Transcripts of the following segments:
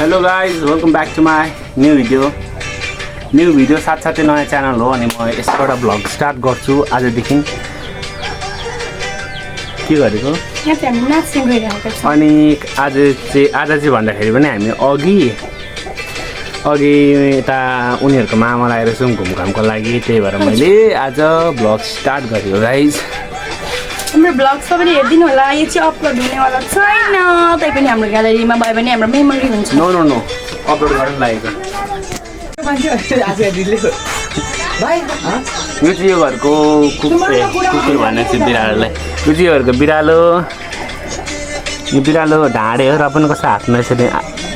hello guys welcome back to my new video साथसाथै नयाँ channel हो अनि म यसबाट भ्लग स्टार्ट गर्छु आजदेखि के गरेको अनि आज चाहिँ भन्दाखेरि पनि हामी अघि यता उनीहरूको मामा आएर छौँ घुमघामको लागि त्यही भएर मैले आज भ्लग स्टार्ट गरेको गाइज हाम्रो भ्लग सबैले हेर्दिनु होला यो चाहिँ अपलोड हुनेवाला छैन तैपनि हाम्रो ग्यालेरीमा भयो भने हाम्रो मेमोरी हुन्छ नो अपलोड गर्न लागेको यो चाहिँ यो घरको कुकुर भन्ने चाहिँ बिरालोलाई यो चाहिँ यो घरको बिरालो यो बिरालो ढाँडे हो र पनि कस्तो हातमा यसरी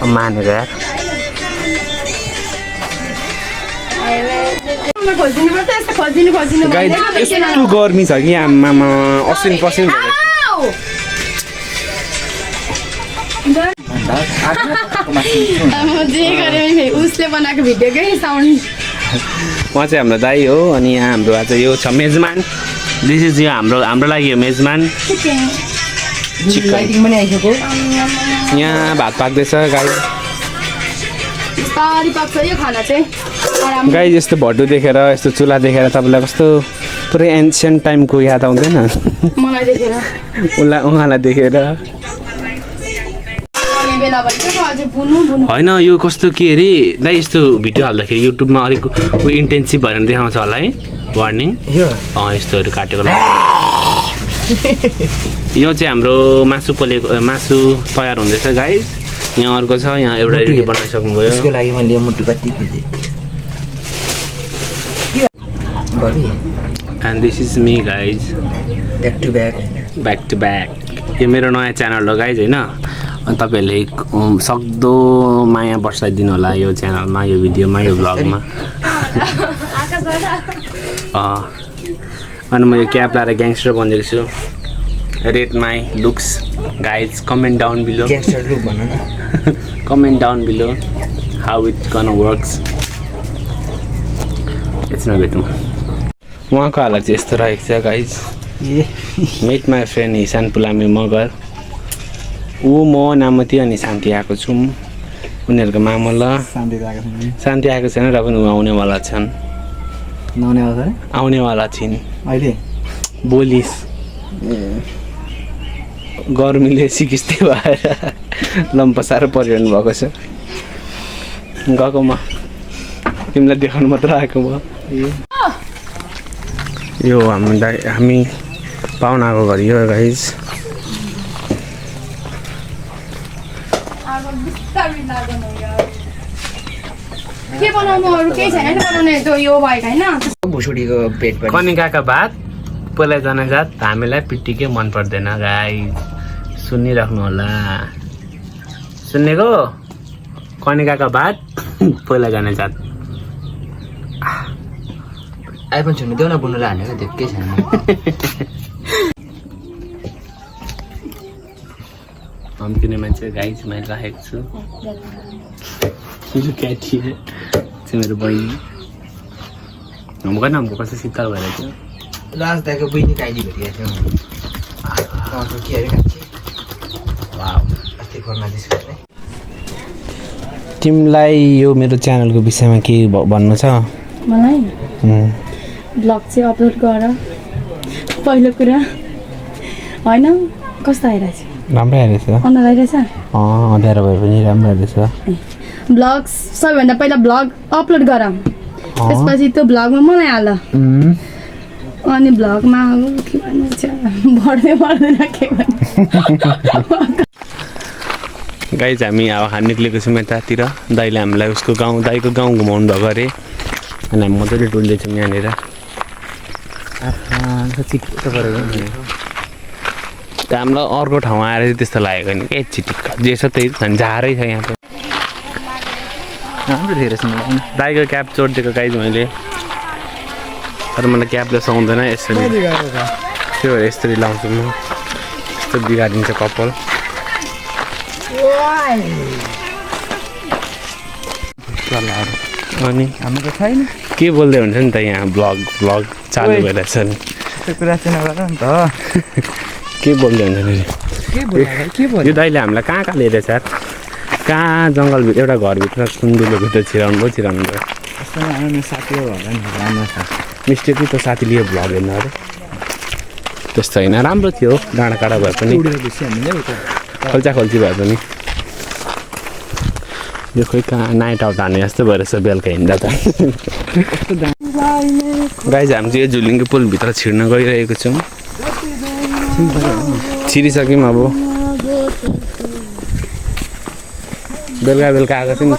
मानेको यार यस्तो गर्मी छ कि आमामा असिन पसिन उसले बनाएको भिडियोकै साउन्ड उहाँ चाहिँ हाम्रो दाइ हो अनि यहाँ हाम्रो आज यो छ मेजमान दिस इज यो हाम्रो लागि यो मेजमान यहाँ भात पाक्दैछ गाई यस्तो भट्टु देखेर यस्तो चुल्हा देखेर तपाईँलाई कस्तो पुरै एन्सियन्ट टाइमको याद आउँदैन उहाँलाई देखेर होइन यो कस्तो के अरे दाइ यस्तो भिडियो हाल्दाखेरि युट्युबमा अलिक इन्टेन्सिभ भएर देखाउँछ होला है वार्निङ यस्तोहरू काटेको यो चाहिँ हाम्रो मासु तयार हुँदैछ गाइस यहाँ अर्को छ यहाँ एउटा रेडी बनाइसक्नुभयो यसको लागि मैले मुटु कति खोजेँ and this is me guys back to back यो मेरो नयाँ च्यानल हो गाइज होइन अनि तपाईँहरूले सक्दो माया बसाइदिनु होला यो च्यानलमा यो भिडियोमा यो भ्लगमा अनि म यो क्याप लाएर ग्याङ्स्टर बनिदिएको छु rate my looks guys comment down below comment down below how it gun works यसमा भेटौँ उहाँको हालत चाहिँ यस्तो रहेको छ गाइज मेट माई फ्रेन्ड हिसान पुलामी मगर म नामती अनि शान्ति आएको छौँ उनीहरूको मामा ल शान्ति आएको छैन र पनि ऊ आउनेवाला छन् आउनेवाला छिन् अहिले बोलिस गर्मीले सिकिस्तै भएर लम्पसार परिरहनु भएको छ गएको म तिमीलाई देखाउनु मात्र आएको म यो हामी पाहुनाको घर यो गाइज कनिकाका भात पहिला जनजात हामीलाई पिट्टीकै मन पर्दैन गाइज सुनिराख्नु होला सुन्नेको कनिकाका भात पहिला जनजात आइफोन छुट्नु देऊ न बुनुलाई हानेको त्यो केही छैन धम्किने मान्छे गाइज मैले राखेको छु क्याटी चाहिँ मेरो बहिनी हमको कस्तो शीतल भएर थियो लास्ट दाइको बहिनी काइली भेटिएको थियो के अरे अस्ति फर्मा तिमीलाई यो मेरो च्यानलको विषयमा के भन्नु छ मलाई भ्लग चाहिँ अपलोड गर पहिलो कुरा होइन कस्तो आइरहेछ राम्रै आइरहेछ अनुहार आइरहेछ अँध्यारो भए पनि राम्रो आइरहेछ भ्लग सबैभन्दा पहिला भ्लग अपलोड गर त्यसपछि त्यो भ्लगमा मलाई हाल अनि भ्लगमा के भन्नु बढ्दैन के भन्नु गाइज हामी अब निक्लेको छौँ यतातिर दाइले हामीलाई उसको गाउँ दाइको गाउँ घुमाउनु भएको अरे अनि हामी मजाले डुल्दैछौँ यहाँनिर हामीलाई अर्को ठाउँ आएर चाहिँ त्यस्तो लागेको नि के छिटिक्क जे छ त्यही झन्झारै छ यहाँ दाइको क्याप चोटिदिएको गाइज मैले तर मलाई क्यापले सुहाउँदैन यसरी त्यो भएर यसरी लाउँछु म यस्तो बिगारिदिन्छ कपाल अनि हाम्रो त छैन के बोल्दै हुन्छ नि त यहाँ भ्लग चालु भइरहेछ नि त्यो कुरा चाहिँ नगर नि त के बोल्दै हुन्छ नि यो दाइले हामीलाई कहाँ लिएर छ कहाँ जङ्गलभित्र एउटा घरभित्र कुन्दुलोभित्र छिराउनु भयो मिस्टेकली त साथी लियो भ्लग हेर्नु अरे त्यस्तो होइन राम्रो थियो डाँडाकाँडा भए पनि खोल्ची भए पनि यो खोइ कहाँ नाइट आउट हाने जस्तो भइरहेछ बेलुका हिँड्दा त गाइज हामी चाहिँ यो झुलिङ्गे पुलभित्र छिर्न गइरहेको छौँ छिरिसक्यौँ अब बेलुका आएको थियो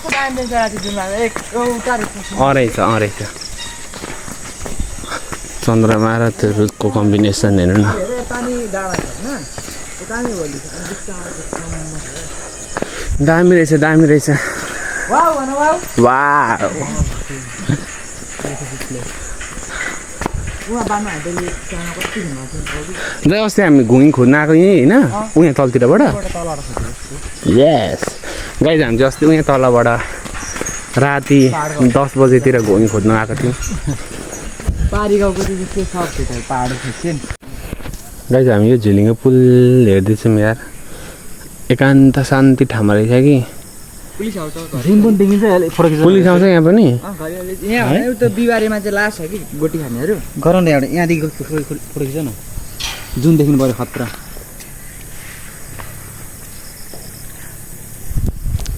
रहेछ चन्द्रमा र त्यो रुखको कम्बिनेसन हेर्नु न दामी रहेछ अस्ति हामी घुइङ खोज्न आएको यहीँ होइन उहाँ तलतिरबाट यस गाइज हामी चाहिँ अस्ति उहाँ तलबाट राति 10 बजेतिर घुइङ खोज्न आएको थियौँ गाइज हामी यो झुलिङ्गे पुल हेर्दैछौँ यार एकान्त शान्ति ठाउँमा रहेछ कि पुलिस आउँछ यहाँ पनि बिहिबारेमा चाहिँ लास छ कि गोटी खानेहरू गराउनु एउटा यहाँदेखि फोटो खिच न जुन देखिनु पऱ्यो खतरा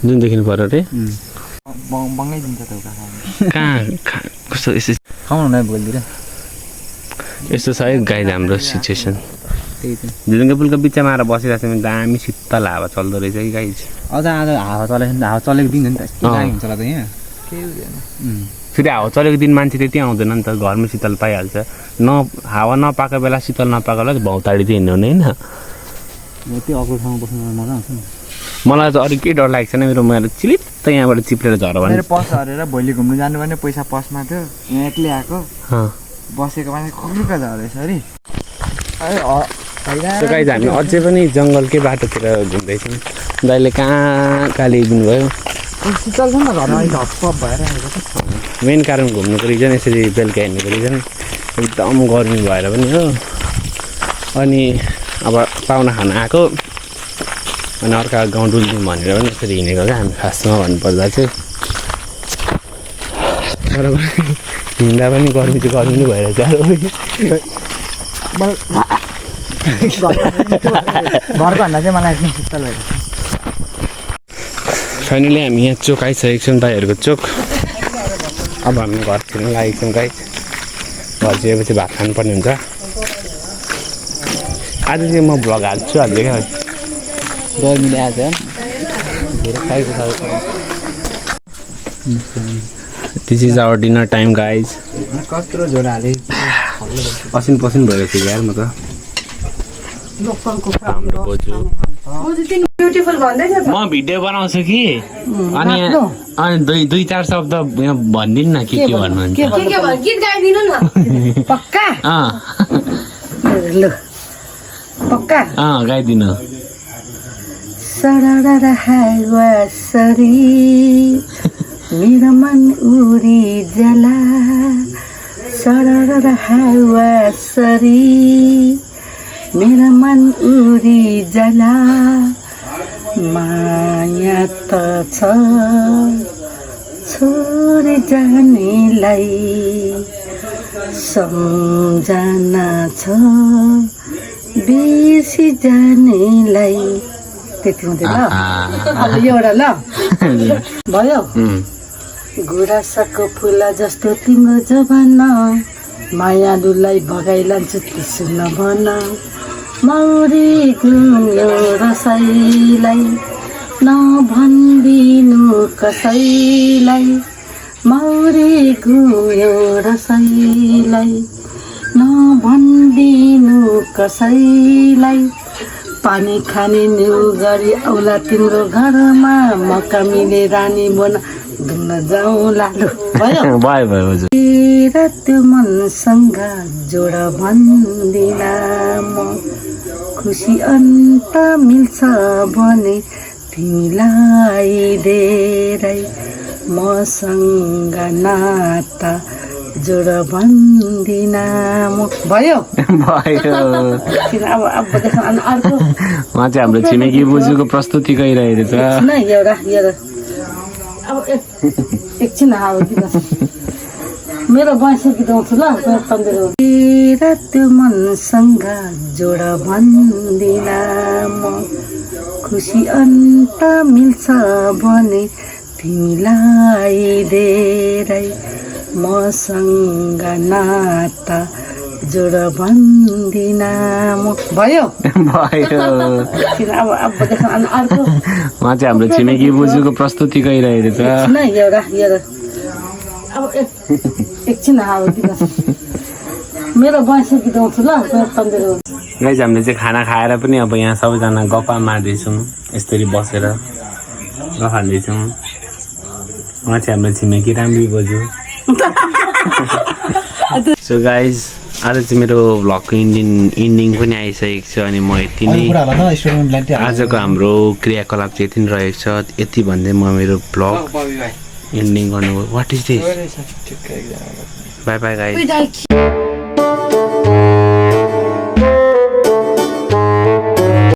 जुन देखिनु पऱ्यो अरे बङ्गै दिन्छ त कहाँ कस्तो यस्तो खाउनु न भोलितिर यस्तो छ है गाइज हाम्रो सिचुएसन झुलिङ्गे पुलको बिचमा आएर बसिरहेको छ भने दामी शीतल हावा चल्दो रहेछ कि गाइज अझ आज हावा चलेको दिन नि त यस्तो दामी हुन्छ होला त यहाँ केही हुँदैन फेरि हावा चलेको दिन मान्छे त्यति आउँदैन नि त घरमै शीतल पाइहाल्छ हावा नपाएको बेला शीतल नपाएको बेला भौताडी चाहिँ हिँड्नु हुने होइन त्यो अग्लो ठाउँमा बस्नु मजा आउँछ नि मलाई त अरू केही डर लागेको छैन मेरो मैले चिलित्त यहाँबाट चिप्लेर झर भने मेरो पस हरेर भोलि घुम्नु जानु भने पैसा पसमा थियो यहाँ एक्लै आएको बसेको मान्छे खुर्का झरेछ अरे गाइज हामी अझै पनि जङ्गलकै बाटोतिर घुम्दैछौँ दाइले कहाँ ल्याइदिनु भयो मेन कारण घुम्नुको रिजन यसरी बेलुका हिँड्नुको रिजन एकदम गर्मी भएर पनि हो अनि अब पाहुना खान आएको अनि अर्का गाउँ डुल्थ्यौँ भनेर पनि यसरी हिँडेको क्या हामी खासमा भन्नुपर्दा चाहिँ तर पनि हिँड्दा पनि गर्मी चाहिँ गर्मी नै भइरहेछ घरको भन्दा चाहिँ मलाई एकदम शीतल भएर फाइनली हामी यहाँ चोक आइसकेको छौँ दाइहरूको चोक अब हामी घर छिर्न लागेको छौँ गाइस घर छिरेपछि भात खानुपर्ने हुन्छ आज चाहिँ म भ्लग हाल्छु क्या गर्मीले आज धेरै खाएको this is our dinner time guys कत्रो झोल हाले पसिन भइरहेको थियो यार म त हाम्रो बोजू म भिडियो बनाउँछु कि अनि दुई चार शब्द भनिदिनु न के भन्नुहुन्छ गाइदिनु मेरो मन उडी जला सरर हावा सरी मेरो मन उडी जला माया त छ छोडी जानेलाई सम्झना छ बिर्सी जानेलाई त्यति हुँदैन अब एउटा ल भयो गुराँसको फुला जस्तो तिम्रो जवान मायालुलाई भगाइ लान्छु त्यसो नभन मौरी गुन्यो रसैलाई नभन्दिनु कसैलाई मौरी गुन्यो रसैलाई नभन्दिनु कसैलाई पानी खाने न्यु गरी औला तिम्रो घरमा मका मिले रानी बन घुम्न जाउँ लालु भयो र त्यो मनसँग जोड भन्दिन म खुसी अन्त मिल्छ भने तिमीलाई धेरै मसँग नाता जोडा भन्दिन म भयो भयो किन अब देख्न अनि अर्को उहाँ चाहिँ हाम्रो छिमेकी बोजूको प्रस्तुति गरिरहेको छ न एउटा अब एकछिन अब मेरो बयस गीत आउँछु ल त्यो मनसँग जोडा भन्दिन म खुसी अन्त मिल्छ भने तिमीलाई धेरै मसँग नाता जोडा भन्दिन म भयो भयो किन अब देख्न अनि अर्को उहाँ चाहिँ हाम्रो छिमेकी बोजूको प्रस्तुति गरिरहेको छ न एउटा अब एकछिन अब मेरो बयस गीत आउँछु ल गाइज हामीले चाहिँ खाना खाएर पनि अब यहाँ सबैजना गफा मार्दैछौँ यसरी बसेर गफार्दैछौँ उहाँ चाहिँ हाम्रो छिमेकी राम्री बोजू सो गाइज आज चाहिँ मेरो भ्लगको इन्डिङ पनि आइसकेको छ अनि म यति नै आजको हाम्रो क्रियाकलाप चाहिँ यति नै रहेको छ यति भन्दै म मेरो भ्लग इन्डिङ गर्नु what is this bye bye guys